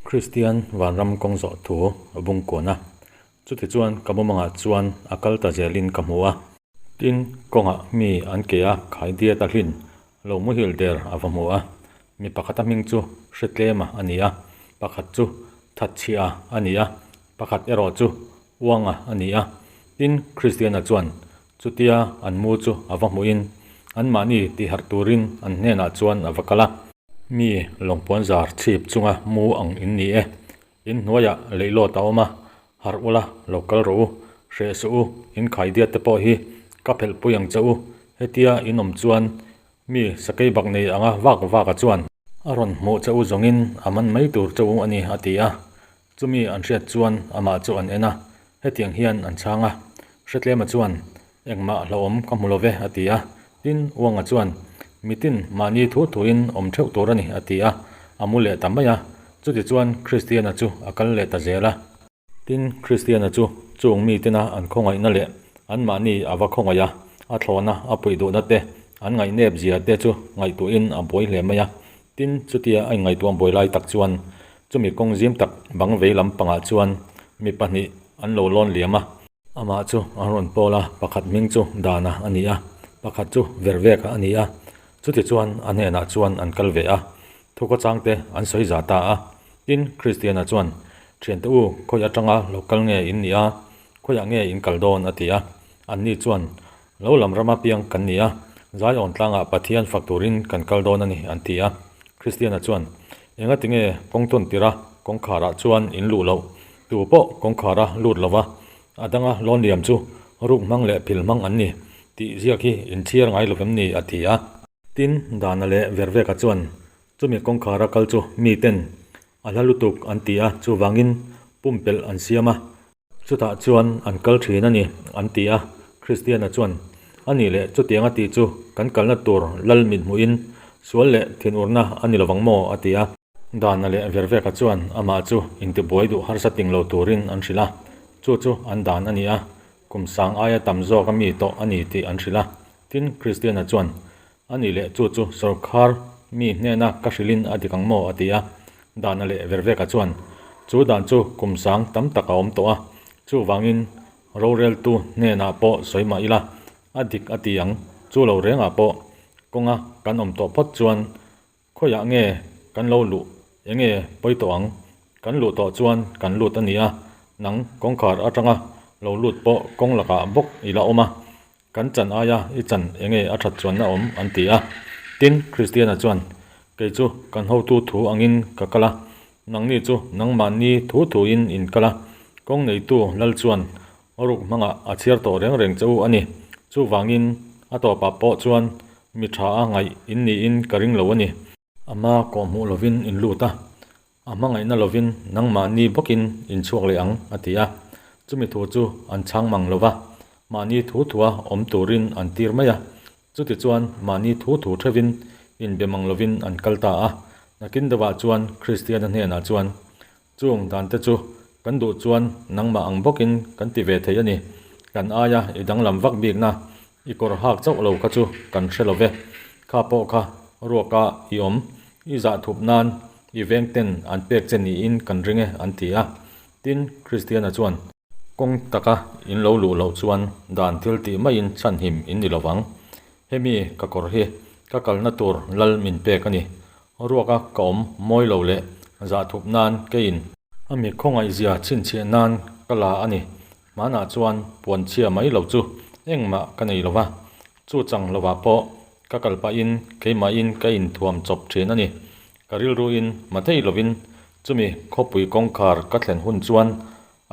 Kristian vanram kawng zawh thu a bung kuan a, chutichuan ka mumangah chuan a kal ta zelin ka hmu a. Tin, kawngah mi an ke a khai diat a hlin lo muhil der a va hmu a, mi pakhata hming chu Hretlema a ni a, pakhat chu Thatchhia a ni a, pakhat erawh chu Uanga a ni a. Tin, Kristiana chuan chutia an mu chu a va hmuhin anmahni tihharh turin an hnenah chuan a va kal a. Mi lawngpuan zar chhip chunga mu ang in ni e. In hnuaiah leihlawt a awm a, harh ula lo kal rawh u, hreh suh u, in khaidiat te pawh hi ka phelh pui ang che u. Hetia in awm chuan mi sakei bak nei anga vak vak a chuan a rawn hmuh che u zawngin a man mai tur che u a ni a ti a. Chumi an hriat chuan amah chu an en a, hetiang hian an chhang a, Hretlema chuan, Engmah hlauhawm ka hmu lo ve, a ti a. Tin, Uanga chuan, Mitin mahni thu thuin awm theuh tur a ni, a ti a, a mu leh ta mai a. Chutichuan Kristiana chu a kal leh ta zel a. Tin, Kristiana chu chung mitena an khawngaihna leh anmahni a va khawngaih a, a thlawhna a puih duhna te, an ngaihnep zia te chu ngaihtuahin a buai hle mai a. Tin, chutia a inngaihtuah buai lai tak chuan chumi kawng zim tak bang vei lam pangah chuan mi pahnih an lo lawn liam a. Amah chu an rawn pawl a, pakhat hming chu Dana a ni a, pakhat chu Verveka a ni a. Chutichuan a hnenah chuan an kal ve a, thukhawchangte an sawi za ta a. Tin, Kristiana chuan, Thiante u, khawi atanga lo kal nge in nih a, khawiah nge in kal dawn? a ti a. Anni chuan, Lo lam rama piang kan ni a, Zion tlangah Pathian fak turin kan kal dawn a ni, an ti a. Kristiana chuan, Engati nge kawngtawn tira kawngkharah chuan in luh loh? Tu pawh kawngkhara lut lova a danga lawn liam chu ruk hmang leh phil hmang an ni tih ziak hi in chhiar ngai lovem ni? a ti a. Tin, Dana leh Verveka chuan chumi kawngkhara kal chu miten a hla lutuk an ti a, chuvangin pumpelh an siam a. Chutah chuan an kal thin a ni, an ti a. Kristiana chuan, A nih leh chutianga tih chu kan kalna tur lal mit hmuhin sual leh thinurna a ni lovang maw? a ti a. Dana leh Verveka chuan amah chu intibuai duh harsa ting lo turin an hrilh a, chu chu an dan a ni a, kum sang aia tam zawk a mi tawh a ni tih an hrilh a. Tin, Kristiana chuan, A nih leh chu chu sawrkhar mi hnena ka hrilhin a dik ang maw? a ti a. Dana leh Verveka chuan, Chu dan chu kum sang tam tak a awm tawh a, chuvangin roreltu hnenah pawh sawi mah ila, a dik a ti ang. Chu lo rengah pawh kawnga kan awm tawh phawt chuan Khawiah nge kan lo luh? Enge pawi tawh ang? Kan luh tawh chuan kan lut a nia, nang kawngkhar atanga lo lut pawh kawng lakah bawk i la awm a, kan chan aia i chan enge a that chuanna awm an ti a. Tin, Kristiana chuan, Kei chu kan hotu thu angin ka kal a, nangni chu nangmahni thu thuin in kal a, kawng neitu lal chuan ruk hmangah a chhiar tawh reng reng che u a ni. Chuvangin a tawpah pawh chuan mi tha a ngaih in niin ka ring lo a ni. Ama kawh hmuh lovin in lut a, a hmangaihna lovin nangmahni bawkin in chhuak leh ang, a ti a. Chumi thu chu an chhang mang lo va, mahni thu thua awm turin an tir mai a. Chutichuan mahni thu thu theuhin inbe mang lovin an kal ta a. Nakin deuhah chuan Kristiana hnenah chuan, Chung dante chu kan duh chuan nangmah ang bawkin kan ti ve thei a ni. Kan aia i danglam vak bikna i kawr hak chauh lo kha chu kan hre lo ve. Kha pawh kha ruaka i awm, i zah thup nan i vengten an pek che niin kan ring e an ti a. Tin, Kristiana chuan. Kawng taka in lo luh loh chuan dan thil tih maiin chhanhim in ni lovang. Hemi ka kawr hi ka kalna tur lal min pek a ni. Ruaka ka awm mawi lo leh zah thup nan keiin. A mi khawngaihzia chhinchhiah nan ka la a ni. Hmanah chuan puan chhia mai lo chu engmah ka nei lo va, chu chang lovah pawh ka kal pahin keimahin ka inthuam chawp thin a ni. Ka rilruin mathei lovin chumi khawpui kawngkhar ka thlen hun chuan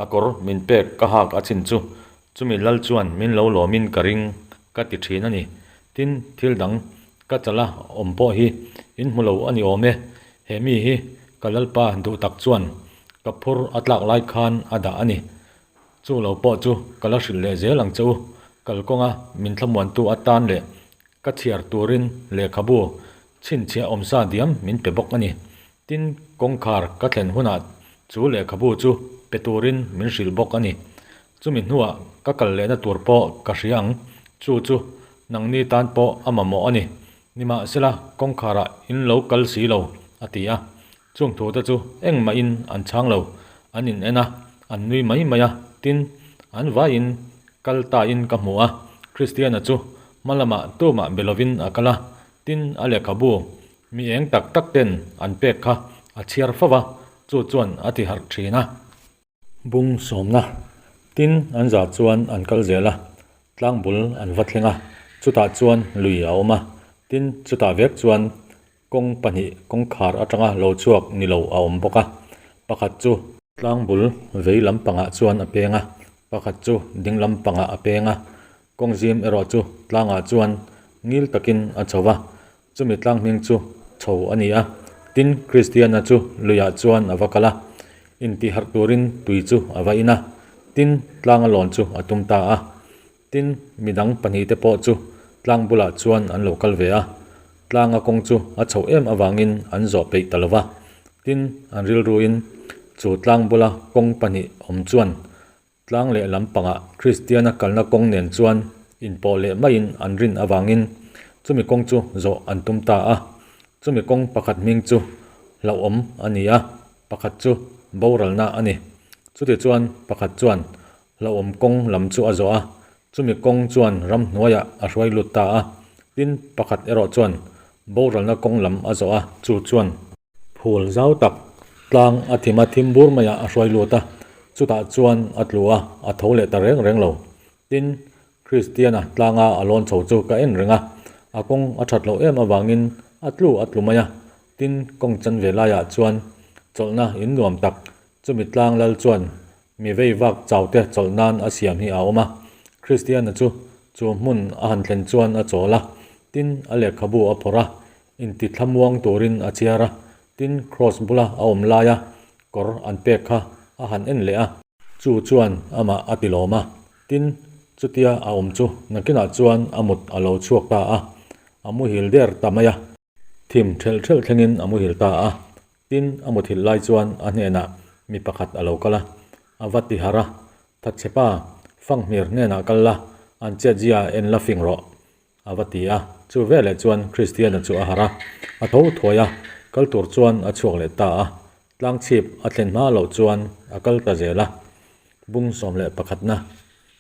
a kawr min pek ka hak a chin chu chumi lal chuan min lo lawmin ka ring ka ti thin a ni. Tin, thil dang ka chala awm pawh hi in hmu lo a ni awm e. He mi hi ka lalpa duh tak chuan ka phur a tlak lai khan a dah a ni. Chu lo pawh chu ka la hrilh leh zel ang che u. Kalkawnga min thlamuantu atan leh ka chhiar turin lehkhabu chhinchhiah awmsa diam min pe bawk a ni. Tin, kawngkhar ka thlen hunah chu lehkhabu chu pe turin min hrilh bawk a ni. Chumi hnuah ka kal lehna tur pawh ka hria ang, chu chu nangni tan pawh a mamawh a ni. Nimahsela, kawngkharah in lo kal si lo, a ti a. Chung thute chu engmahin an chhang lo, an in en a, an nui mai mai a, tin, an vaiin kal tain ka hmu a, Kristiana chu hma lamah tumah be lovin a kal a, tin, a lehkhabu mi eng tak tak ten an pek kha a chhiar fo va, chu chuan a ti harh thin a. Bung sawmna, tin, an za chuan an kal zel a, tlang bul an va thleng a, chutah chuan lui a awm a, tin, chutah vek chuan Kawng pahnih kawngkhar atanga lo chhuak ni lo a awm bawk a, pakhat chu. Tlang bul vei lampangah chuan a peng a, pakhat chu ding lampangah a peng a, kawng zim erawh chu tlangah chuan ngil takin a chho va, chumi tlang hming chu chho a ni a, tin Kristiana chu luiah chuan a va kal a, intihharh turin tui chu a va in a, tin tlanga lawn chu a tum ta a. Tin, midang pahnihte pawh chu tlang bulah chuan an lo kal ve a, tlanga kawng chu a chhoh em avangin an zawh peih ta lo va. Tin, an rilruin chu tlang bula kawng pahnih awm chuan tlang leh lampangah Kristiana kalna kawng nen chuan inpawh leh maiin an rin avangin chumi kawng chu zawh an tum ta a. Chumi kawng pakhat hming chu hlauhawm a ni a, pakhat chu boralna a ni. Chutichuan pakhat chuan Hlauhawm kawng lam chu a zawh a, chumi kawng chuan ramhnuaiah a hruai lut ta a, tin pakhat erawh chuan boralna kawng lam a zawh a, chu chuan phul zau tak tlang a thim a thim bur maiah a hruai lut a, chutah chuan a tlu a, a tho leh ta reng reng lo. Tin, Kristiana tlanga a lawn chho chu ka en reng a, a kawng a that loh em avangin a tlu a tlu mai a, tin kawng chanve laiah chuan chawlhna in nuam tak chumi tlang lal chuan Mi vei vak chaute chawlh nan a siam hi a awm a, Kristiana chu chu hmun a han thlen chuan a chawl a, tin a lehkhabu a phawrh a, inti thlamuang turin a chhiar a, tin Kraws bula a awm laia kawr an pek kha a han en leh a, chu chuan amah a ti lawm a, tin chutia a awm chu nakinah chuan a mut a lo chhuak ta a, a muhil der ta mai a. Thim thelh thelh thlengin a muhil ta a, tin a muthilh lai chuan a hnenah mi pakhat a lo kal a, a va ti harh a, Thatchhepa, Fanghmir hnenah kal la, an chetzia en la fing rawh, a va ti a. Chu veleh chuan Kristiana chu a harh a, a tho thuai a, kal tur chuan a chhuak leh ta a, tlangchhip a thlen hma loh chuan a kal ta zel a, bung 11na.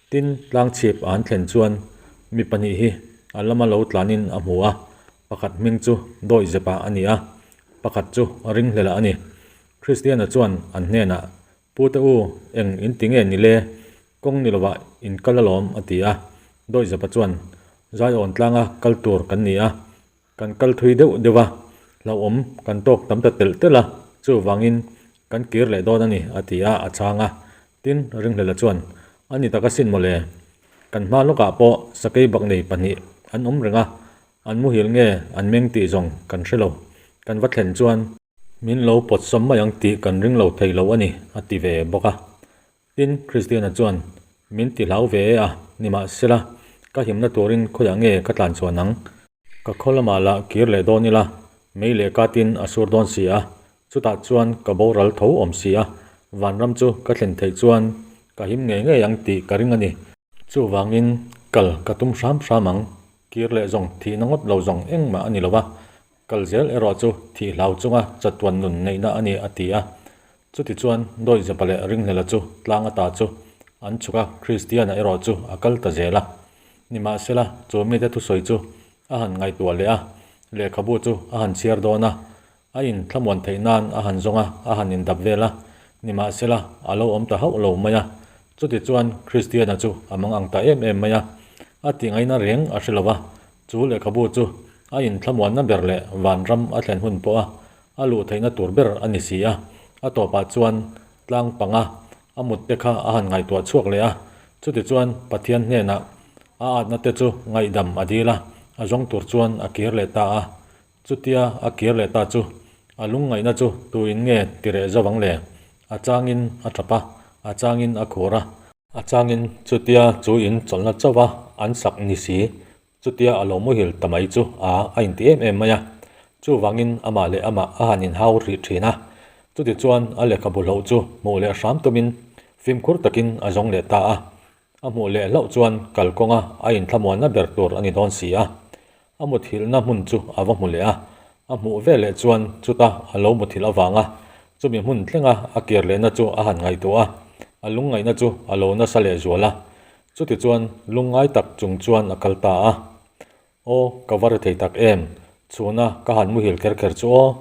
Tin, tlangchhip a an thlen chuan mi pahnih hi a lama lo tlanin a hmu a, pakhat hming chu Dawihzepa a ni a, pakhat chu Ringhlela a ni. Kristiana chuan an hnenah, Pute u, eng in ti nge ni le? Kawng ni lovah in kal alawm, a ti a. Dawihzepa chuan, Zaiawn tlanga kal tur kan ni a, Kan kal thui deuh deuh a, hlauhawm kan tawk tam ta telh telh a, chuvangin kan kir leh dawn a ni, a ti a, a chhang a. Tin, Ringhlela chuan, A ni tak asin mawle, kan hma lawkah pawh sakei bak nei pahnih an awm reng a, an muhil nge an meng tih zawng kan hre lo, kan va thlen chuan min lo pawt sawm mai ang tih kan ring lo thei lo a ni, a ti ve bawk a. Tin, Kristiana chuan, Min ti hlau ve e a, nimahsela, ka himna turin khawiah nge ka tlan chhuan ang? Ka khaw lamah lah kir leh dawn ila, mei leh katin a sur dawn si a, chutah chuan ka boral tho awm si a, vanram chu ka thlen theih chuan ka him ngei ngei ang tih ka ring a ni. Chuvangin, kal ka tum hram hram ang, kir leh zawng thihna ngawt lo zawng engmah a ni lo va, Kal zel erawh chu thih hlau chunga chatuan nun neihna a ni a ti a. Chutichuan Dawihzapa leh Ringhlela chu tlang ata chu an chhuk a, Kristiana erawh chu a kal ta zel a. Nimahsela, chu mite thusawi chu a han ngaihtuah leh a, lehkhabu chu a han chhiar dawn a, a inthlamuan theih nan a han zawng a, a han indap vel a. Nimahsela, a lo awm ta hauh lo mai a. Chutichuan Kristiana chu a mang ang ta em em mai a, a tihngaihna reng a hre lo va, Chu lehkhabu chu a inthlamuanna ber leh vanram a thlen hun pawha a luh theihna tur ber a ni si a. A tawpah chuan tlang panga a mut te kha a han ngaihtuah chhuak leh a. Chutichuan Pathian hnenah a atna te chu ngaihdam a dil a, a zawng tur chuan a kir leh ta a. Chutia a kir leh ta chu a lungngaihna chu tuin nge ti reh zo ang le? A changin a tap a, a changin a khur a. A changin chutia chu in chawlhna chauha an sak ni si, chutia a lo muhil ta mai chu a a inti em em mai a. Chuvangin amah leh amah a han inhau rih thin a. Chutichuan a lehkhabu hloh chu hmuh leh hram tumin fimkhur takin a zawng leh ta a. A hmuh leh hlauh chuan kalkawnga a inthlamuanna ber tur a ni dawn si a. A muthilhna hmun chu a va hmu leh a. A hmuh veleh chuan chuta a lo muthilh avanga chumi hmun thlenga a kir lehna chu a han ngaihtuah a, a lungngaihna chu a lo nasa lehzual a. Chutichuan lungngai tak chung chuan a kal ta a. Aw, ka va ri thei tak em? Chhuna ka han muhil kher kher chu aw.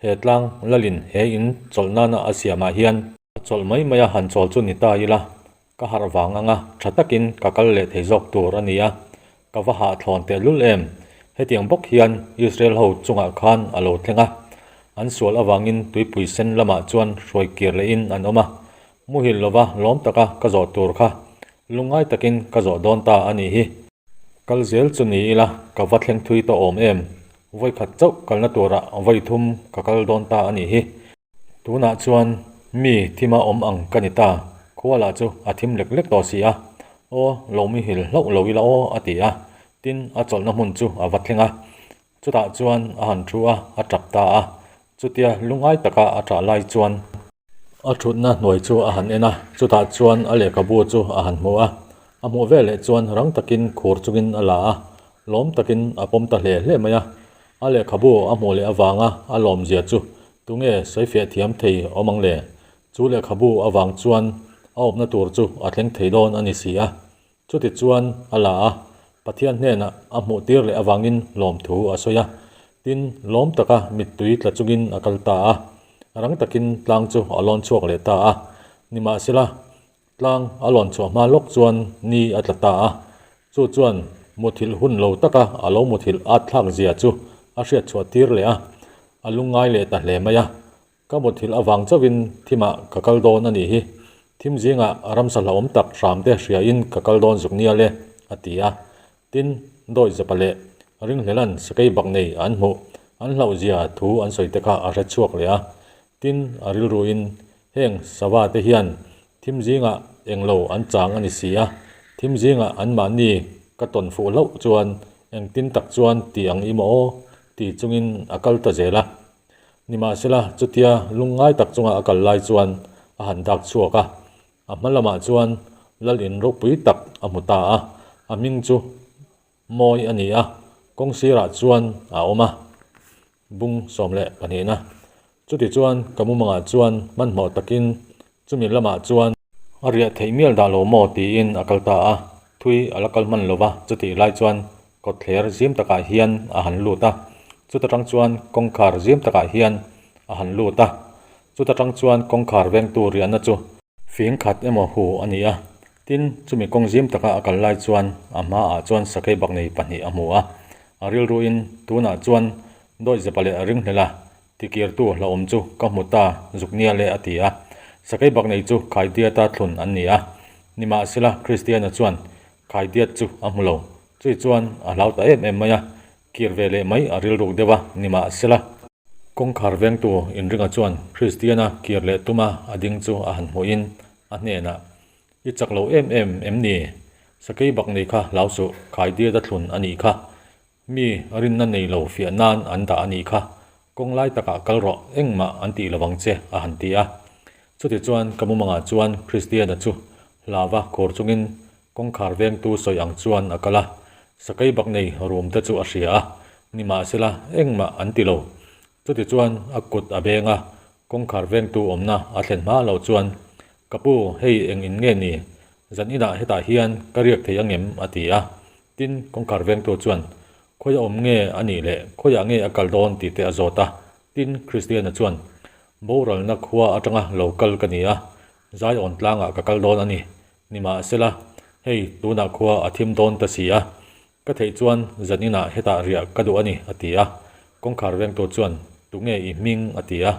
He tlang lalin he in chawlh nana a siamah hian a chawlh mai mai a han chawl chu ni ta ila, ka harh vang anga tha takin ka kal leh thei zawk tur a ni a, ka va hahthlawn tehlul em? Hetiang bawk hian Israel ho chungah khan a lo thleng a, an sual avangin tuipui sen lamah chuan hruai kir lehin an awm a, muhil lova lawm taka ka zawh tur kha lungngai takin ka zawh dawn ta a nih hi. Kal zel chu ni ila ka va thleng thui tawh awm em? Vawikhat chauh kalna turah vawi thum ka kal dawn ta a nih hi. Tunah chuan mi thima awm ang ka ni ta, khua lah chu a thim lek lek tawh si a. Aw, lo muhil hlauh lo ila aw a ti a, tin a chawlhna hmun chu a va thleng a. Chutah chuan a han thu a, a tap ta a. Chutia lungngai taka a tah lai chuan. A thutna hnuai chu a han en a, chutah chuan a lehkhabu chu a han hmu a. A hmuh veleh chuan rang takin khur chungin a la a, lawm takin a pawm ta hle hle mai a. A lehkhabu a hmuh leh avanga a lawmzia chu tunge sawifiah thiam thei awm ang le? Chu lehkhabu avang chuan a awmna tur chu a thleng thei dawn a ni si a. Chuti chuan a la a, Pathian hnenah a hmuh tir leh avangin lawmthu a sawi a. Tin, lawm taka mittui tla chungin a kal ta a. Rang takin tlang chu a lawn chhuak leh ta a. Nimahsela, tlang a lawn chhuah hma lawk chuan ni a tla ta a. Chu chuan muthilh hun lo taka a lo muthilh at thlak zia chu a hriat chhuah tir leh a, a lungngai leh ta hle mai a. Ka muthilh avang chauhin thimah ka kal dawn a nih hi. Thim zingah ramsa hlauhawm tak hramte hriain ka kal dawn zuk nia le, a ti a. Tin, dawi zapa leh ringhlela'n sakei bak nei an hmuh, an hlauhzia thu an sawi te kha a hre chhuak leh a. Tin, a rilruin, Heng sava te hian thim zingah englo an chang a ni si a, thim zingah anmahni ka tawn fuh hlauh chuan engtin tak chuan ti ang i maw aw, ti chungin a kal ta zel a. Nimahsela, chutia lungngai tak chunga a kal lai chuan a han dak chhuak a, a hma lamah chuan lal in ropui tak a hmu ta a, a hming chu Mawi a ni a, kawng sirah chuan a awm a, bung 12 na. Chuti chuan ka mumangah chuan hmanhmawh takin chumi lamah chuan a riah theih mial dah lo maw tiin a kal ta a, thui a la kal hman lo va, chutih lai chuan Kawtthler zim takah hian a han lut a, chuta tang chuan kawngkhar zim takah hian a han lut a, chuta tang chuan kawngkhar vengtu riahna chu fing khat emaw hu a ni a. Tin, chumi kawng zim taka a kal lai chuan a hmaah chuan sakei baknei pahnih a hmu a, a rilruin tunah chuan Dawihzepa leh Ringhlel a tikirtu hlauhawm chu ka hmu ta zuk nia le a ti a. Sakei baknei chu Khaidiata thlun an ni a, nimahsela Kristiana chuan Khaidiat chu a hmu lo. Chui chuan a hlau ta em em mai a, kir ve leh mai a rilruk deuh a, nimahsela. Kawngkhar vengtu inringa chuan Kristiana kir leh tuma a ding chu a han hmuhin a hnenah, I chak lo em em em ni? Sakei bak nei kha hlau suh, khaidiat a thlun a nih kha. Mi rinna nei lo fiah nan an dah a nih kha. Kawng lai takah kal rawh, engmah an tih lovang che, a han ti a. Chutichuan ka mumangah chuan Kristiana chu hlava khur chungin Kawngkhar vengtu sawi ang chuan a kal a, sakei bak nei rum te chu a hria a, nimahsela engmah an ti lo. Chutichuan a kut a beng a, kawngkhar vengtu awmna a thlen hma loh chuan, Ka pu, hei eng in nge ni? Zan inah hetah hian ka riak thei angem? a ti a. Tin, kawngkhar vengtu chuan, Khawiah awm nge a nih leh khawiah nge a kal dawn tih te a zawt a. Tin, Kristiana chuan, Boralna khua atanga lo kal ka ni a, Zion tlangah ka kal dawn a ni. Nimahsela, hei tunah khua a thim dawn ta si a, ka theih chuan zan inah hetah riah ka duh a ni, a ti a. Kawngkhar vengtu chuan, Tunge i hming? a ti a.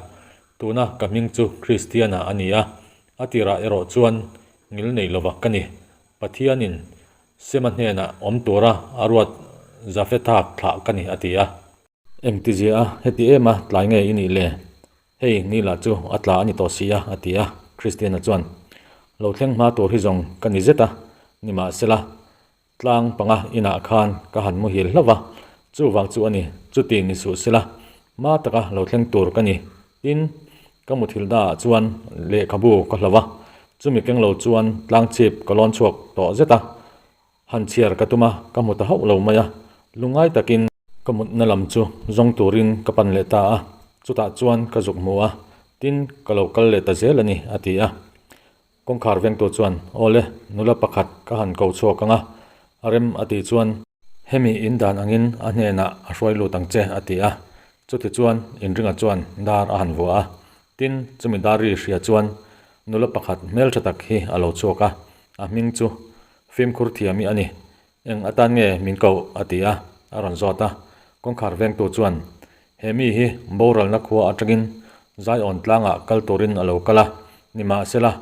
Tuna ka hming chu Kristiana a ni a, a tirah erawh chuan ngil nei lova ka ni. Pathianin Sema hnenah awm tura a ruat Jafetha thlah ka ni, a ti a. Engtizia a, heti em a tlai nge i nih le? Hei, ni lah chu a tla a ni tawh si a, a ti a. Christiana chuan, Lo thleng hma tur hi zawng ka ni zet a, nimahsela, tlang panga inah khan ka han muhil hlauh va, chuvang chu a ni, chuti ni suh sela, hma taka lo thleng tur ka ni. Tin, ka muthilh daah chuan lehkhabu ka hloh a, chumi keng lo chuan tlang chhip ka lawn chhuak tawh zet a, han chhiar ka tum a, ka hmu ta hauh lo mai a, lungngai takin. Ka mutna lam chu zawng turin ka pan leh ta a, chutah chuan ka zuk hmu a, tin ka lo kal leh ta zel a ni, a ti a. Kawngkhar vengtu chuan, Aw le, nula pakhat ka han ko chhuak ang a, a rem a tih chuan hemi in dan angin a hnenah a hruai lut ang che, a ti a. Chutichuan inringa chuan dar a han vuah a, tin chumi dar ri hria chuan nula pakhat hmeltha tak hi a lo chhuak a, a hming chu fimkhur thiami a ni. Eng atan nge min koh? a ti a, a rawn zawt a. Kawngkhar vengtu chuan, He mi hi boralna khua atangin Zion tlangah kal turin a lo kal a, nimahsela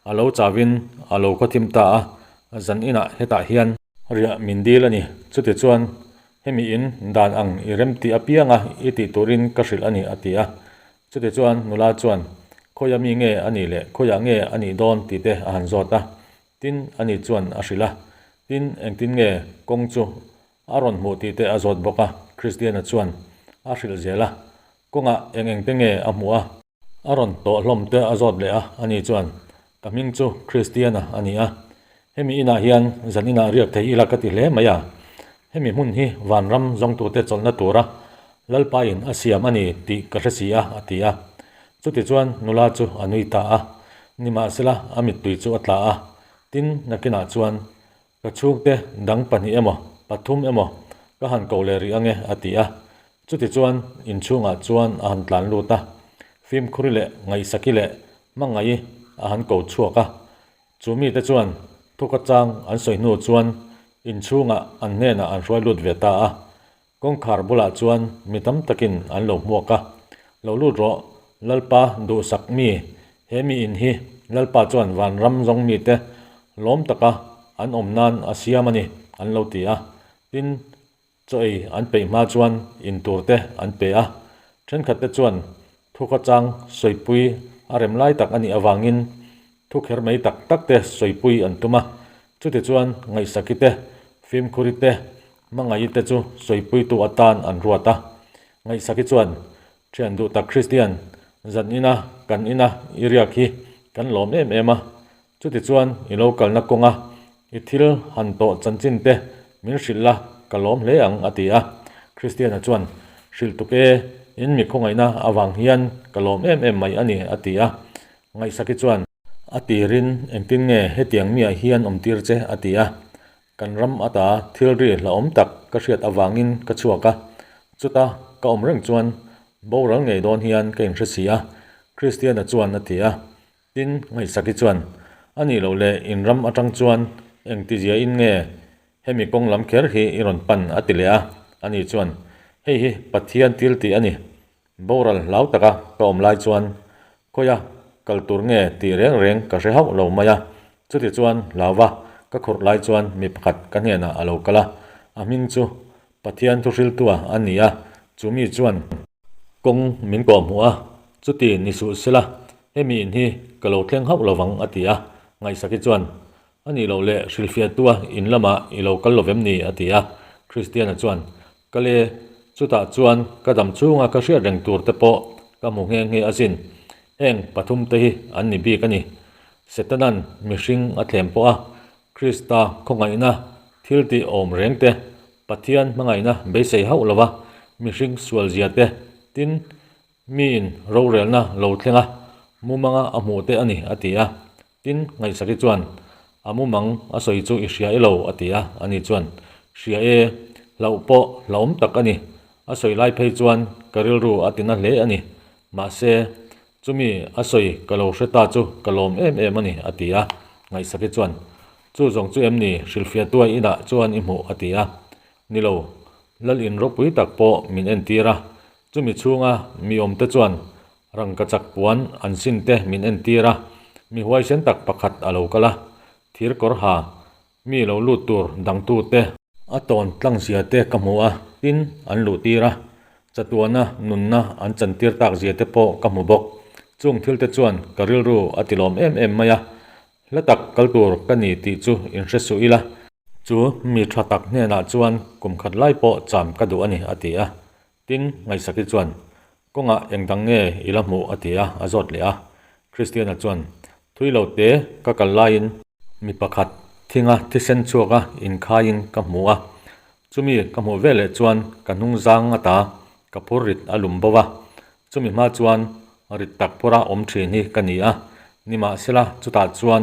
a lo chauhin a lo khawthim ta a, zan inah hetah hian riah min dil a ni. Chutichuan hemi in dan ang i remtih apianga i tih turin ka hrilh a ni, a ti a. Chutichuan nula chuan, Khawiah mi nge a nih leh khawiah nge a nih dawn? tih te a han zawt a. Tin, ani chuan a hrilh a. Tin, engtin nge kawng chu a rawn hmuh tih te a zawt bawk a. Kristiana chuan a hrilh zel a. Kawngah eng eng te nge a hmuh a? A rawn tawh hlawm te a zawt leh a. Ani chuan, Ka hming chu Kristiana a ni a. Hemi inah hian zan inah riak thei ila ka ti hle mai a. Hemi hmun hi vanram zawngtute chawlhna tura Lalpain a siam a ni tih ka hre si a, a ti a. Chutichuan nula chu a nui ta a, nimahsela a mittui chu a tla a. Tin, nakinah chuan, Ka chhungte dang pahnih emaw, pathum emaw ka han ko leh rih ange, a ti a. Chutichuan inchhungah chuan a han tlan lut a, fimkhuri leh ngaihsaki leh hmangaih a han ko chhuak a. Chu mite chuan thuka chang an sawi hnu chuan inchhungah an hnenah an hruai lut ve ta a. Kawngkhar bulah chuan mi tam takin an lo hmuak a, Lo lut rawh, Lalpa duhsak mi, he mi in hi Lalpa chuan vanram zawng mite lawm taka an awm nan a siam a ni, an lo ti a. Tin, chaw ei an peih hma chuan in tur te an pe a. Thenkhatte chuan thuka chang sawipui a rem lai tak a nih avangin thu kher mai tak tak te sawipui an tum a. Chutichuan ngaihsaki te, fimkhuri te, Hmangaih te chu sawipuitu atan an ruat a. Ngaihsaki chuan, Thian duh tak Kristian, zan ina kan ina i riak hi kan lawm em em a. Chutichuan i lo kalna kawnga i thil han tawh chanchin te min hrilh la ka lawm hle ang a ti a. Kristiana chuan, Hrilh tuk e, in mi khawngaihna avang hian ka lawm em em mai a ni a ti a. Ngaihsaki chuan, A tirin engtin nge hetiang miah hian awmtir che a ti a. Kan ram ata thil ri hlauhawm tak ka hriat avangin ka chhuak a, chuta ka awm reng chuan boral ngei dawn hian ka inhre si a, Kristiana chuan a ti a. Tin, Ngaihsaki chuan, A nih loh leh in ram atang chuan engtiziain nge hemi kawng lam kher hi i rawn pan? a ti leh a. Ani chuan, Hei hi Pathian thil tih a ni. Boral hlau taka ka awm lai chuan khawia kal tur nge tih reng reng ka hre hauh lo mai a. Chuti chuan hlauva ka khurh lai chuan mi pakhat ka hnenah a lo kal a, a hming chu Pathian thuhriltua a ni a, chu mi chuan kawng min kawh hmuh a, chuti ni suh sela hemi in hi ka lo thleng hauh lo vang a ti a. Ngaihsaki chuan A nih loh leh hrilhfiahtua in lamah i lo kal lo vem ni? a ti a. Kristiana chuan, Kal e, chutah chuan ka dam chhunga ka hriat reng tur te pawh ka hmu nghe nghe asin. Heng pathum te hi an ni bik a ni. Setanan mihring a thlem pawh a, Krista khawngaihna thil tih awm reng te, Pathian hmangaihna beisei hauh lova mihring sualzia te, tin, Miin rorelna lo thleng a, mumanga a hmuh te a ni, a ti a. Tin, Ngaihsaki chuan, A mumang a sawi chu i hria e lo, a ti a. Ani chuan, Hria e, hlauh pawh hlauhawm tak a ni. A sawi lai phei chuan ka rilru a tina hle a ni. Mahse, chumi a sawi ka lo hre ta chu ka lawm em em a ni, a ti a. Ngaihsaki chuan, Chu zawng chu em ni, hrilhfiahtua inah chuan i hmuh, a ti a. Ni lo, Lal in ropui tak pawh min entir a, chumi chhunga mi awmte chuan rangkachak puan an sin te min entir a, mi huaisen tak pakhat a lo kal a, thir kawr ha mi lo lut tur dangtu te, a tawn tlang zia te ka hmu a, tin an luh tir a, chatuana nunna an chantir tak zia te pawh ka hmu bawk, chung thil te chuan ka rilru a tilawm em em mai a, Hla tak kal tur ka ni tih chu inhre suh ila. Chu mi tha tak hnenah chuan kum khat lai pawh cham ka duh a ni, a ti a. Tin, Ngaihsaki chuan, Kawngah eng dang nge i la hmuh? a ti a, a zawt leh a. Kristiana chuan, Thui lo te ka kal laiin mi pakhat thinga thisen chhuaka inkhaiin ka hmu a. Chumi ka hmuh veleh chuan ka hnung zang ata ka phur rit a lum bo a, chumi hma chuan rit tak phura awm thin hi ka ni a, nimahsela chutah chuan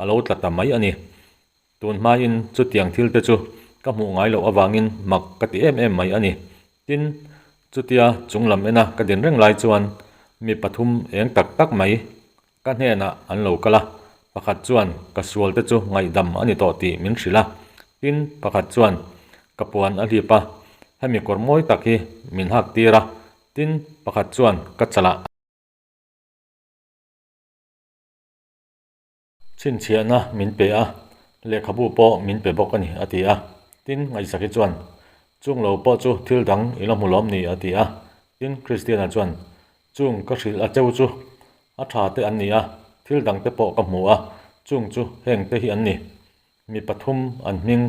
a lo tla ta mai a ni. Tun hmain chutiang thil te chu ka hmuh ngai loh avangin mak ka ti em em mai a ni. Tin, chutia chung lam ena ka din reng lai chuan mi pathum eng tak tak mai ka hnenah an lo kal a, pakhat chuan ka sual te chu ngaihdam a ni tawh tih min hrilh a, tin pakhat chuan ka puan a hlip a, hemi kawr mawi tak hi min hak tir a, tin pakhat chuan ka chalah. Chhinchhiahna min pe a, lehkhabu pawh min pe bawk a ni, a ti a. Tin, Ngaihsaki chuan, Chung lo pawh chu thil dang i la hmu lawm ni, a ti a. Tin, Kristiana chuan, Chung ka hrilh a cheu chu a tha te an ni a, thil dang te pawh ka hmu a, chung chu heng te hi an ni. Mi pathum an hming,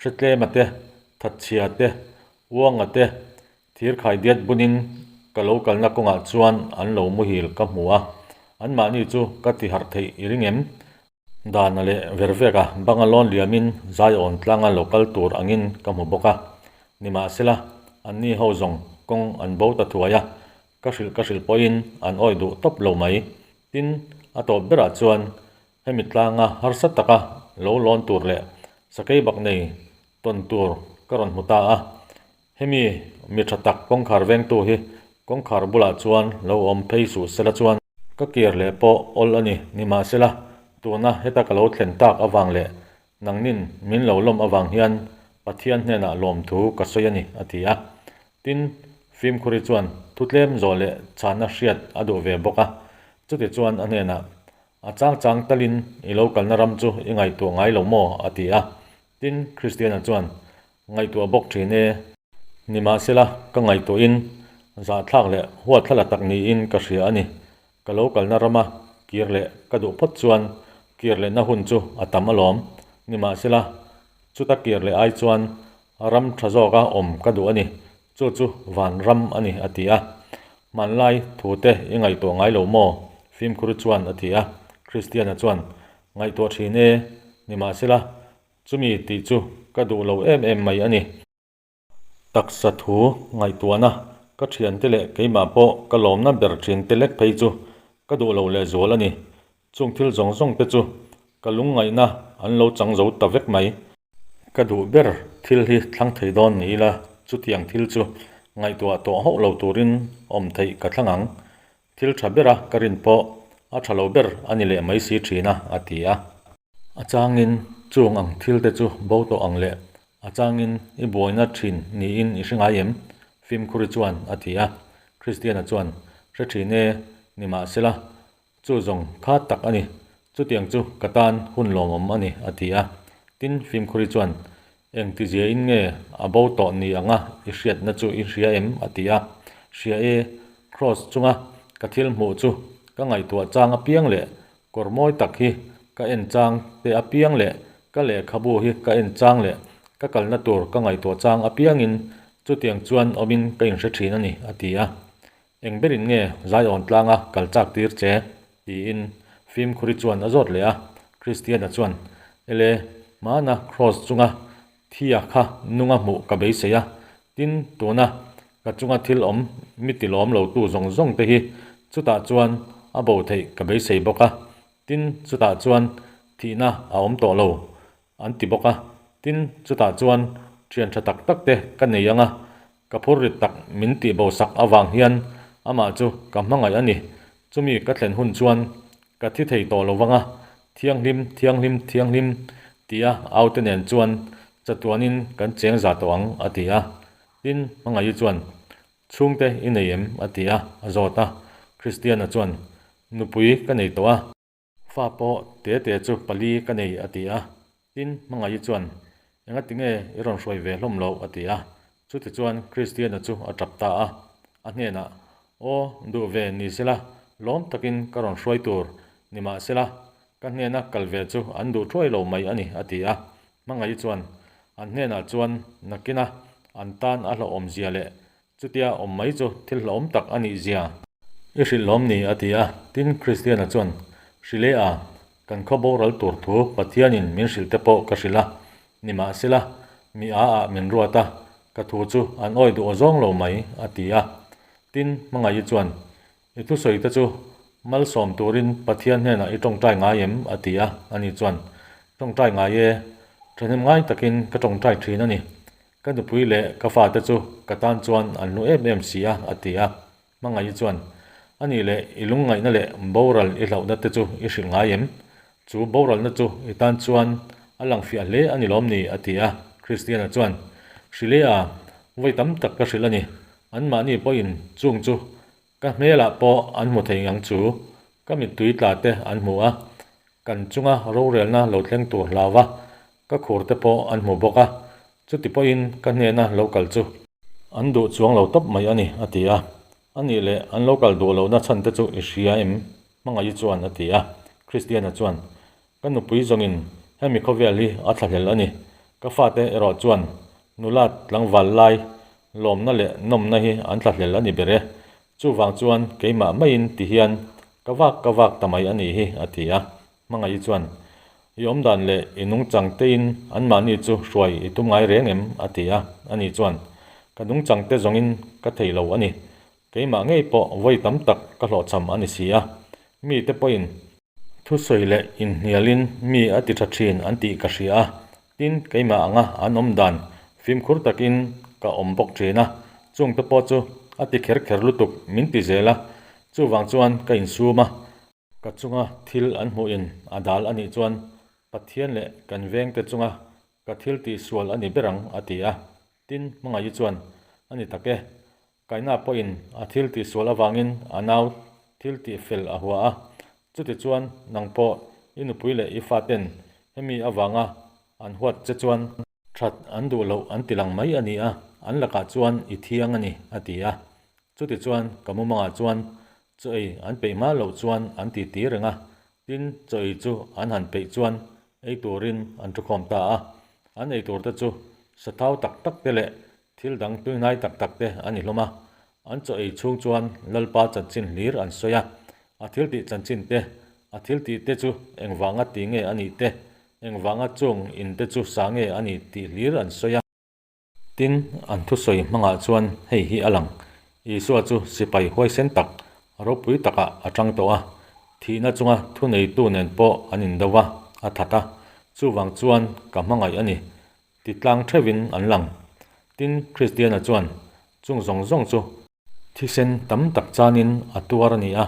Hretlema te, Thatchhia te, Uanga te, Thirkhaidiat bunin ka lo kalna kawngah chuan an lo muhil ka hmu a, anmahni chu ka ti harh theih i ring em? Dana leh Verveka banga lawn liamin Zion tlanga lo kal tur angin ka hmu bawk a. Nimahsela, anni ho zawng kawng an bo ta thuai a, ka hrilh ka hrilh pawhin an awih duh tawp lo mai. Tin, a tawp berah chuan Hemi tlanga harsa taka lo lawn tur leh sakei bak nei tawn tur ka rawn hmu ta a. Hemi mi tha tak kawngkhar vengtu hi kawngkhar bulah chuan lo awm phei suh sela chuan ka kir leh pawh awl a ni. Nimahsela, tuna heta ka lo thlen tak avang leh nangnin min lo lawm avang hian Pathian hnenah lawmthu ka sawi a ni, a ti a. Tin, fimkhuri chuan thutlem zawh leh chhanna hriat a duh ve bawk a. Chutichuan a hnenah A chang chang talin i lo kalna ram chu i ngaihtuah ngai lo maw? a ti a. Tin, Kristiana chuan, Ngaihtuah bawk thin e. Nimahsela, ka ngaihtuahin zahthlak leh huathlala tak niin ka hria a ni. Ka lo kalna rama kir leh ka duh phawt chuan kir lehna hun chu a tam alawm. Nimahsela, chuta kir leh ai chuan ram tha zawka awm ka duh a ni. Chu chu van ram a ni, a ti a. Hmanlai thute i ngaihtuah ngai lo maw? Fimkhur chuan a ti a. Kristiana chuan, Ngaihtuah thin e, nimahsela, chumi tih chu ka duh lo em em mai a ni. Taksa thu ngaihtuahna ka thiante leh keimah pawh ka lawmna ber thinte lek phei chu ka duh lo lehzual a ni. Chung thil zawng zawng te chu ka lungngaihna an lo chang zo ta vek mai. Ka duh ber thil hi thlang thei dawn ni ila, chutiang thil chu ngaihtuah tawh hauh lo turin awm theih ka thlang ang. Thil tha bera ka rin pawh a tha lo ber a ni leh mai si thin a, a ti a. A changin chung ang thil te chu bo tawh ang leh a changin i buaina thin niin i hre ngai em? Fimkhuri chuan a ti a. Kristiana chuan, Hre thin e, nimahsela Chu zawng kha tak a ni. Chutiang chu ka tan hun lawmawm a ni, a ti a. Tin, Fimkhuri chuan, Eng tiziain nge a bo tawh ni anga i hriatna chu i hria em? a ti a. Hria e, Kraws chunga ka thil hmuh chu ka ngaihtuah chang apiang leh kawr mawi tak hi ka en chang te apiang leh ka lehkhabu hi ka en chang leh ka kalna tur ka ngaihtuah chang apiangin chutiang chuan awmin ka inhre thin a ni, a ti a. Eng berin nge Zion tlanga kal chak tir che? tiin fimkhuri chuan a zawt leh a. Kristiana chuan, Ele, hmana kraws chunga thia kha nunga hmuh ka beisei a, tin tuna ka chunga thil awm mi ti lawm lotu zawng zawng te hi chutah chuan a bo theih ka beisei bawk a, tin chutah chuan thihna a awm tawh lo An ti bawk a, tin, chutah chuan thian tha tak tak te ka nei ang a, ka phur rit tak min tih bo sak avang hian amah chu ka hmangaih a ni. Chumi ka thlen hun chuan ka thi thei tawh lo vang a, Thianghlim, Thianghlim, Thianghlim tia aute nen chuan chatuanin kan cheng za tawh ang, a ti a. Tin, hmangaihi chuan, Chhungte i nei em? a ti a, a zawt a. Kristiana chuan, Nupui ka nei tawh a. Fa pawh te te chu pali ka nei a ti a, tin Hmangaih chuan enga tinge i rawn hruai ve hlawm loh a ti a, chutichuan Kristiana chu a tap ta a, a hnenah Aw duh ve ni sela lawm takin ka rawn hruai tur nimahsela ka hnena kal ve chu an duh thuai lo mai a ni a ti a, Hmangaih chuan an hnenah chuan nakina an tan a hlauhawm zia leh Chutia awm mai chu thil hlauhawm tak a nih zia. I hrilh lawm ni a ti a. Tin, Kristiana chuan, Hrilh e a, kan khaw boral tur thu Pathianin min hrilh te pawh ka hrilh a. Nimahsela, Mi a ah min ruat a, ka thu chu an awi duh awzawng lo mai, a ti a. Tin, Hmangaih-i chuan, I thusawi te chu malsawm turin Pathian hnenah i tawngtai ngai em? a ti a. Ani chuan, Tawngtai ngai e, thahnem ngai takin ka tawngtai thin a ni. Ka nupui leh ka fate chu ka tan chuan an hlu em em si a, a ti a. Hmangaih-i chuan, A nih leh i lungngaihna leh boral i hlauhna te chu i hrilh ngai em? Chu boralna chu i tan chuan a lang fiah hle a ni lawm ni? a ti a. Kristiana chuan, Hrilh e a, vawi tam tak ka hrilh a ni. Anmahni pawhin chung chu ka hmelah pawh an hmu thei ang chu. Ka mittui tla te an hmu a, kan chunga rorelna lo thleng tur hlau va, ka khur te pawh an hmu bawk a. Chuti pawhin ka hnena lo kal chu an duh chuang lo tawp mai a ni, a ti a. A nih leh an lo kal duh lohna chhan te chu i hria em? Hmangaih chuan a ti a. Kristiana chuan, Ka nupui zawngin hemi khawvel hi a thlahlel a ni. Ka fate erawh chuan nula tlangval lai lawmna leh nawmna hi an thlahlel a ni ber e. Chuvang chuan keimah maiin ti hian ka vak ka vak ta mai a nih hi, a ti a. Hmangaih chuan, I awmdan leh i nungchang tein anmahni chu hruai i tum ngai reng em? a ti a. Ani chuan, Ka nungchang te zawngin ka thei lo a ni. Keimah ngei pawh vawi tam tak ka hlawhchham a ni si a. Mite pawhin thusawi leh inhnialin mi a ti tha thin an tih ka hria a. Tin, keimah anga an awmdan fimkhur takin ka awm bawk thin a. Chungte pawh chu a ti kher kher lutuk min ti zel a. Chuvang chuan ka insum a. Ka chunga thil an hmuhin a dal a nih chuan Pathian leh kan vengte chunga ka thil tihsual a ni ber ang, a ti a. Tin, Hmangaih-i chuan, A ni tak e. Kaina pawhin a thil tihsual avangin a nau thil tihfel a hua a. Chutichuan, nang pawh i nupui leh i faten hemi avanga an huat che chuan, That an duh loh an ti lang mai a ni a, an lakah chuan i thiang a ni, a ti a. Chutichuan ka mumangah chuan chaw ei an peih hma loh chuan an ti ti reng a, tin chaw ei chu an han peih chuan ei turin an thukhawm ta a. An ei tur te chu sathau tak tak te leh thil dang tuihnai tak tak te a ni hlawm a. An chaw ei chhung chuan Lalpa chanchin hlir an sawi a, a thiltih chanchin te, a thiltih te chu engvanga ti nge a nih te, Engvanga chung in te chu sa nge a ni tih hlir an sawi a. Tin, an thusawi hmangah chuan hei hi a lang, Isua chu sipai huaisen tak, ropui takah a tang tawh a, thihna chunga thuneitu nen pawh an indo va, a that a, chuvang chuan ka hmangaih a ni ti tlang theuhin an lang. Tin, Kristiana chuan chung zawng zawng chu Thisen tam tak chanin a tuar a ni a,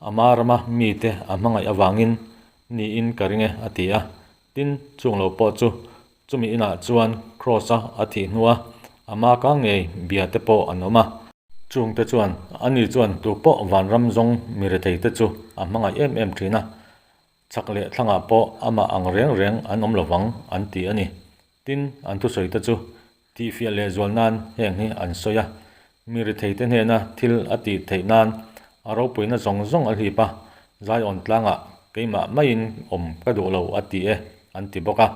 ama rama mite a hmangaih avangin niin ka ring e a ti a. Tin, chung lo pawh chu chumi inah chuan Kraws-a a thih hnua ama ka ngei bia te pawh an awm a. Chungte chuan ani chuan tupawh vanram zawng mi retheite chu a hmangaih em em thin a, chak leh thlangah pawh amah ang reng reng an awm lovang an ti a ni. Tin, an thusawi te chu tihfiah leh zual nan heng hi an sawi a, mi retheite hnena thil a tih theih nan a ropuina zawng zawng a hlip a, Zion tlangah keimah maiin awm ka duh lo a ti e an ti bawk a.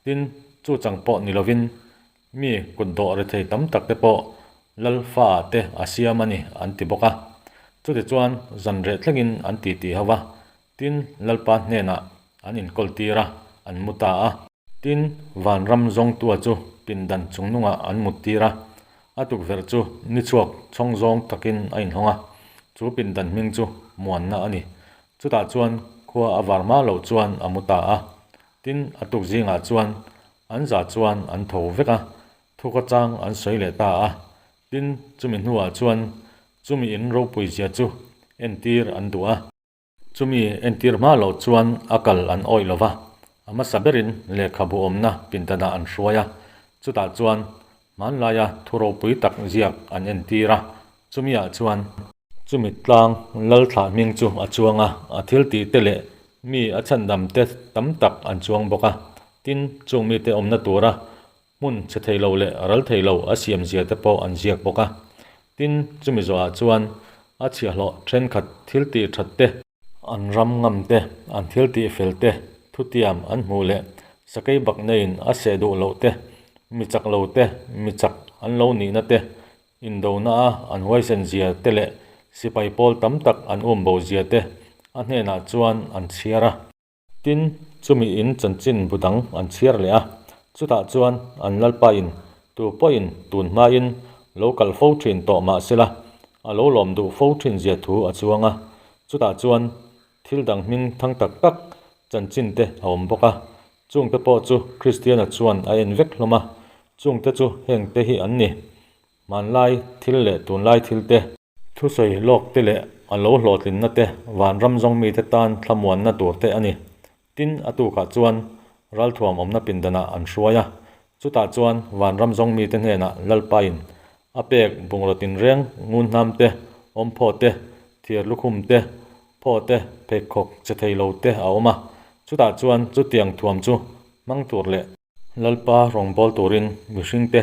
Tin, chu chang pawh ni lovin mi kutdawh rethei tam tak te pawh Lal fa te a siam a ni an ti bawk a. Chutichuan zan reh thlengin an titi ho va, tin Lalpa hnenah an inkawl tir a, an mu ta a. Tin, vanram zawngtua chu pindan chungnungah an mut tir a, a tukverh chu ni chhuak chhawng zawng takin a inhawng a, chu pindan hming chu muanna a ni. Chutah chuan khua a var hma loh chuan a mu ta a. Tin, a tuk zingah chuan an za chuan an tho vek a, thuka chang an sawi leh ta a. Tin, chumi hnuah chuan chumi in ropui zia chu entir an duh a. Chumi entir hma loh chuan a kal an awih lo va, a hmasa berin lehkhabu awmna pindanah an hruai a, chutah chuan hmanlaia thu ropui tak ziak an entir a, chumiah chuan. Chumi tlang Lalthlah hming chu a chuang a, a thiltih te leh mi a chhandam te tam tak an chuang bawk a, tin, chung mite awmna tura hmun chhe thei lo leh ral thei lo a siam zia te pawh an ziak bawk a. Tin, chumi zawhah chuan a chhiahhlawh thenkhat thil tih that te, an ram ngam te, an thil tih fel te, thutiam an hmuh leh sakei bak neiin a seh duh loh te, mi chak lo te, mi chak an lo nihna te, indona a an huaisen zia te leh sipai pawl tam tak an umbo zia te a hnenah chuan an chhiar a. Tin, chumi in chanchin bu dang an chhiar leh a, Chutah chuan an Lalpain tu pawhin tun hmain lo kal fo thin tawh mah sela, a lo lawm duh fo thin zia thu a chuang a. Chutah chuan thil dang hming thang tak tak chanchin te a awm bawk a. Chungte pawh chu Kristiana chuan a en vek hlawm a, chungte chu hengte hi an ni. Hmanlai thil leh tunlai thil te. Thusawi lawk te leh a lo hlawhtlinna te vanram zawng mite tan thlamuanna tur te a ni. Tin, a tukah chuan ralthuam awmna pindanah an hruai a, chutah chuan vanram zawng mite hnenah Lalpain a pek bungraw tinreng ngunhnam te, awmphaw te, thir lukhum te, phaw te, pheikhawk che thei lo te a awm a, chutah chuan chutiang thuam chu hmang tur leh Lalpa rawngbâwl turin mihringte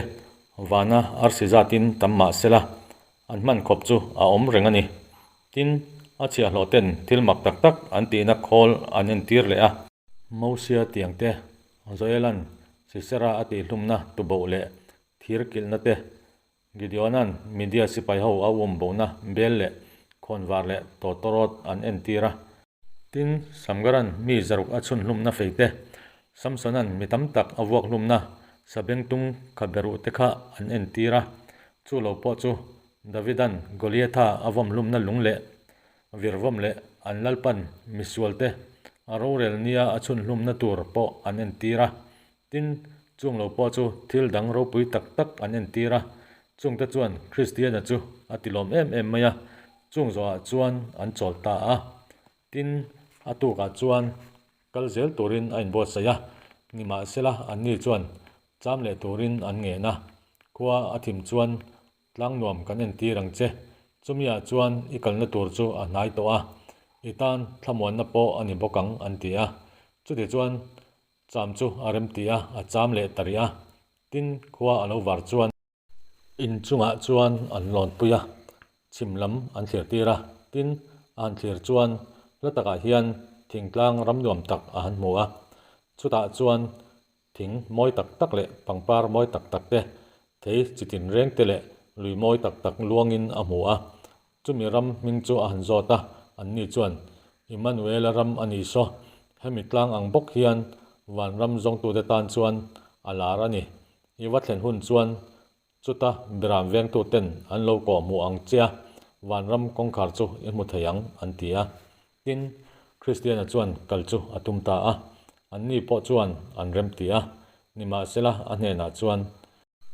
vana arsi zatin tam mah sela, an hman khawp chu a awm reng a ni. Tin, a chhiahhlawhten thil mak tak tak an tihna khawl an entir leh a. Mosia tiang te, Joelan Sisera a tihhlumna tuboh leh thir kilhna te, Gideona'n Midia sipai ho a um bohna bel leh khawnvar leh tawtawrawt an entir a. Tin, Samgara'n mi zaruk a chhun hlumna fei te, Samsona'n mi tam tak a vuak hlumna sabengtung kha beruh te kha an entir a. Chu lo pawh chu Davida'n Goliatha a vawm hlumna lung leh virvawm leh an Lalpan misualte a rorel nia a chhun hlumna tur pawh an entir a. Tin, chung lo pawh chu thil dang ropui tak tak an entir a, chungte chuan Kristiana chu a tilawm em em mai a, chung zawhah chuan an chawl ta a. Tin, a tukah chuan kal zel turin a inbuatsaih a, nimahsela anni chuan cham leh turin an ngen a, khua a thim chuan Tlang nuam kan entir ang che. Chumiah chuan i kalna tur chu a hnai tawh a, i tan thlamuanna pawh a ni bawk ang, an ti a. Chutichuan cham chu a rem ti a, a cham leh ta rih a. Tin, khua a lo var chuan. In chungah chuan an lawnpui a, chhim lam an thlir tir a. Tin, a han thlir chuan hla takah hian thingtlang ram nuam tak a han hmu a. Chutah chuan Thing mawi tak tak leh pangpar mawi tak tak te, thei chi tinreng te leh lui mawi tak tak luangin a hmu a. Chumi ram hming chu a han zawt a, anni chuan, Immanuela ram a ni saw, hemi tlang ang bawk hian vanram zawngtute tan chuan a lar a ni. I va thlen hun chuan Chuta Biram vengtuten an lo kawh hmuh ang che a, vanram kawngkhar chu i hmu thei ang, an ti a. Tin, Kristiana chuan kal chu a tum ta a, anni pawh chuan an remti a. Nimahsela a hnenah chuan,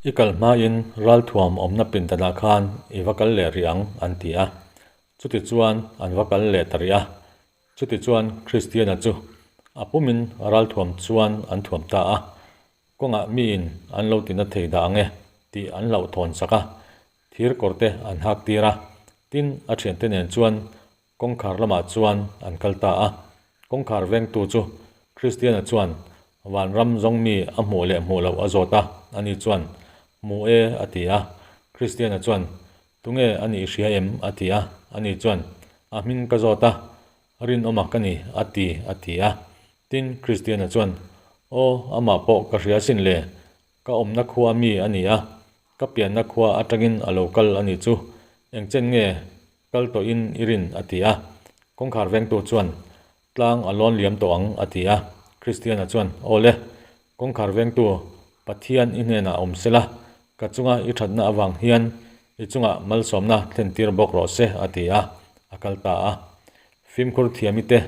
I kal hmain ralthuam awmna pindanah khan i va kal leh rih ang, an ti a. Chutichuan an va kal leh ta rih a. Chutichuan Kristiana chu a pumin ralthuam chuan an thuam ta a. Kawngah miin an lo tina thei dah ang e tih an hlauhthawn sak a, thir kawr te an hak tir a, tin a thiante nen chuan kawngkhar lamah chuan an kal ta a. Kawngkhar vengtu chu Kristiana chuan vanram zawng mi a hmuh leh hmuh loh a zawt a, ani chuan Hmu e a ti a. Kristiana chuan Tunge a nih hria em? a ti a, ani chuan A hming ka zawt a, Rinawma ka ni a ti a ti a. Tin, Kristiana chuan, Aw, amah pawh ka hria asin le, ka awmna khua mi a ni a, ka pianna khua atangin a lo kal a ni chu, engchen nge kal tawhin i rin? a ti a. Kawngkhar vengtu chuan, Tlang a lawn liam tawh ang, a ti a. Kristiana chuan, Aw le, kawngkhar vengtu, Pathian i hnenah awm sela, ka chunga i thatna avang hian i chungah malsawmna thlentir bawk rawh se, a ti a, a kal ta a. Fimkhur thiami te,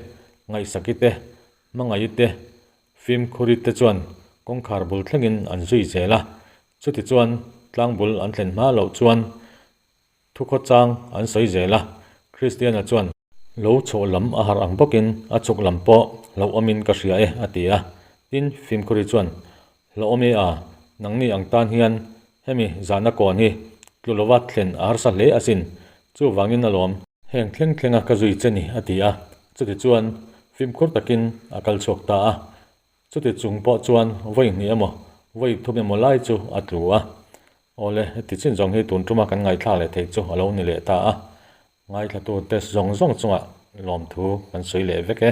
ngaihsaki te, hmangaih te, fimkhuri te chuan kawngkhar bul thlengin an zui zel a. Chutichuan tlangbul an thlen hma loh chuan thukhawchang an sawi zel a. Kristiana chuan. Lo chhoh lam a harh ang bawkin a chhuk lam pawh hlauhawmin ka hria e, a ti a. Tin, fimkhuri chuan, Hlauhawm e a, nangni ang tan hian hemi zahna kawn hi tlu lova thlen a harsa hle asin, chuvangin alawm. Heng thleng thlenga ka zui che ni, a ti a. Chutichuan fimkhur takin a kal chhuak ta a. Chuti chung pawh chuan vawi hnih emaw, vawi thum emaw lai chu a tlu a. Awle, heti chin zawng hi tun tuma kan ngaihthlak leh theih chu a lo ni leh ta a. Ngaithlatute zawng zawng chungah lawmthu kan sawi leh vek e.